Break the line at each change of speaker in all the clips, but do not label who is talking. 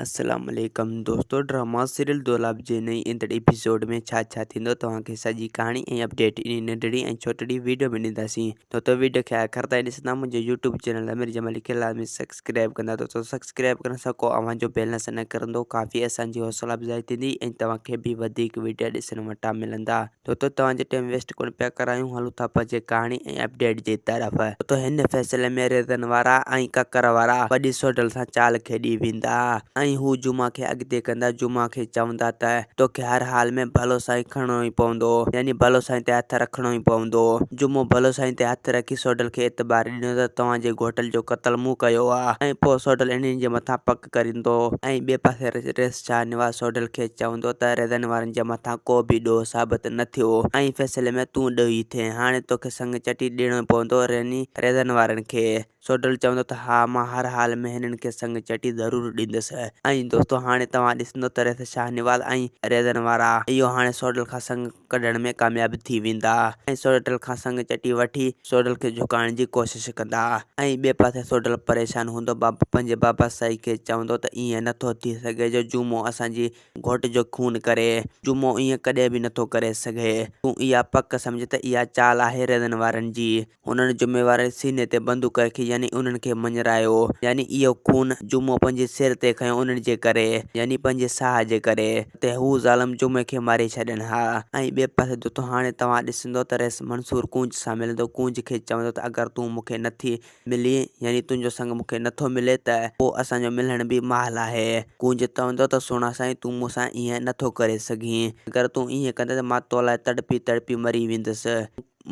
السلام عليڪم دوستو ڊراما سيريل دولاب جي نئين ايندڙ ايپيسوڊ ۾ ڇا ڇا ٿيندو توهان کي سڄي ڪهاڻي ۽ اپڊيٽ انهي ننڍڙي ۽ ڇوٽڙي ويڊيو ۾ ڏينداسين دوستو ويڊيو کي آخر تائين ڏسندا منهنجي يوٽيوب چينل امير جمالي کي لازمي سبسڪرائب ڪندا دوستو سبسڪرائب ڪرڻ سان ڪو اوهان جو بيلنس نه ڪرندو ڪافي اسان جي حوصلا افزائي ٿيندي ۽ توهان کي به وڌيڪ ويڊيو ڏسڻ وٽان ملندا دوستو توهان جو ٽيم ويسٽ ڪونه پيا ڪرايون هلون ٿا پنهنجي ڪهاڻي ۽ اپڊيٽ جي طرف. دوستو هن فيصلي ۾ ريزن وارا ۽ ڪڪر وارا وڏي سوڍل سان چال کيڏي ويندا ۽ هو جمعه کي اڳتي ڪندا جمعه کي چوندا ته توکي هر حال ۾ ڀلو سائين کڻڻو ئي پوندو يعني ڀلو سائين تي هٿ رکڻو ئي پوندو جمعو ڀلو سائين تي هٿ رکي سوڍل کي اعتبار ڏنو ته توهان جي گهوٽل جو قتل مون ڪيو آ ۽ پوء سوڍل انهن جي مٿان پڪ ڪريندو ۽ ٻئي پاسي ريس شاهنواز سوڍل کي چوندو ته ريزن وارن جي مٿان ڪو به ڏوهه ثابت نه ٿيو ۽ فيصلي ۾ تون ڏوهي ٿئين هاڻي توکي سڱ چٽي ڏيڻو پوندو ريني ريزن وارن کي. سوڍل چوندو ته ها مان هر حال ۾ هنن کي سڱ چٽي ضرور ڏيندس ۽ دوستو هاڻي توهان ڏسندو ته ريس شاهنواز ۽ ريزن وارا اهو هاڻي سوڍل کان سڱ ڪڍڻ ۾ ڪامياب ٿي ويندا ۽ سوڍل کان سڱ چٽي وٺي سوڍل کي جهڪائڻ جي ڪوشش ڪندا ۽ ٻئي پاسي سوڍل پريشان هوندو پنهنجي بابا سائين کي چوندو ته ائين نٿو ٿي سگهي جو جمعو اسان جي گهوٽ جو خون ڪري جمعو ائين ڪڏهن به نٿو ڪري سگهي تون اها پڪ سمجهه ته اها چال آهي ريزن وارن جي انهن جمعي واري سيني تي بندوق رکي يعني انهن کي مڃرايو، يعني اهو خون جمعو پنهنجي سر تي کنيو انهن جي ڪري، يعني پنهنجي ساهه جي ڪري، ته هو ظالم جمعي کي ماري ڇڏين ها. ۽ ٻئي پاسي دوستو هاڻي توهان ڏسندو ته رئيس منصور ڪونج سان ملندو، ڪونج کي چوندو ته اگر تون مون کي نٿي ملين يعني تنهنجو سڱ مون کي نٿو ملي ته پوء اسان جو ملڻ به محال آهي. ڪونج چوندو ته سهڻا سائين تون مون سان ائين نٿو ڪري سگهين، اگر تون ائين ڪندين ته مان تو لاء تڙپي تڙپي مري ويندس.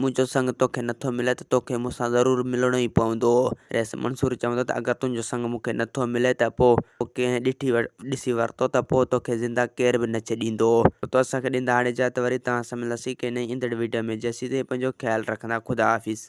منهنجو سڱ توکي نٿو ملي ته توکي مون سان ضرور ملڻو ئي پوندو. رئيس منصور چوندو ته اگر تنهنجو سڱ مون کي نٿو ملي ته پوء ڪنهن ڏٺي ڏسي ورتو ته پوء توکي زنده ڪير به نه ڇڏيندو. تو اسان کي ڏيندا هاڻي اجازت وري توهان سان ملنداسين ڪنهن نئين ايندڙ ويڊيو ۾ جيسين تائين پنهنجو خيال رکندا خدا حافظ.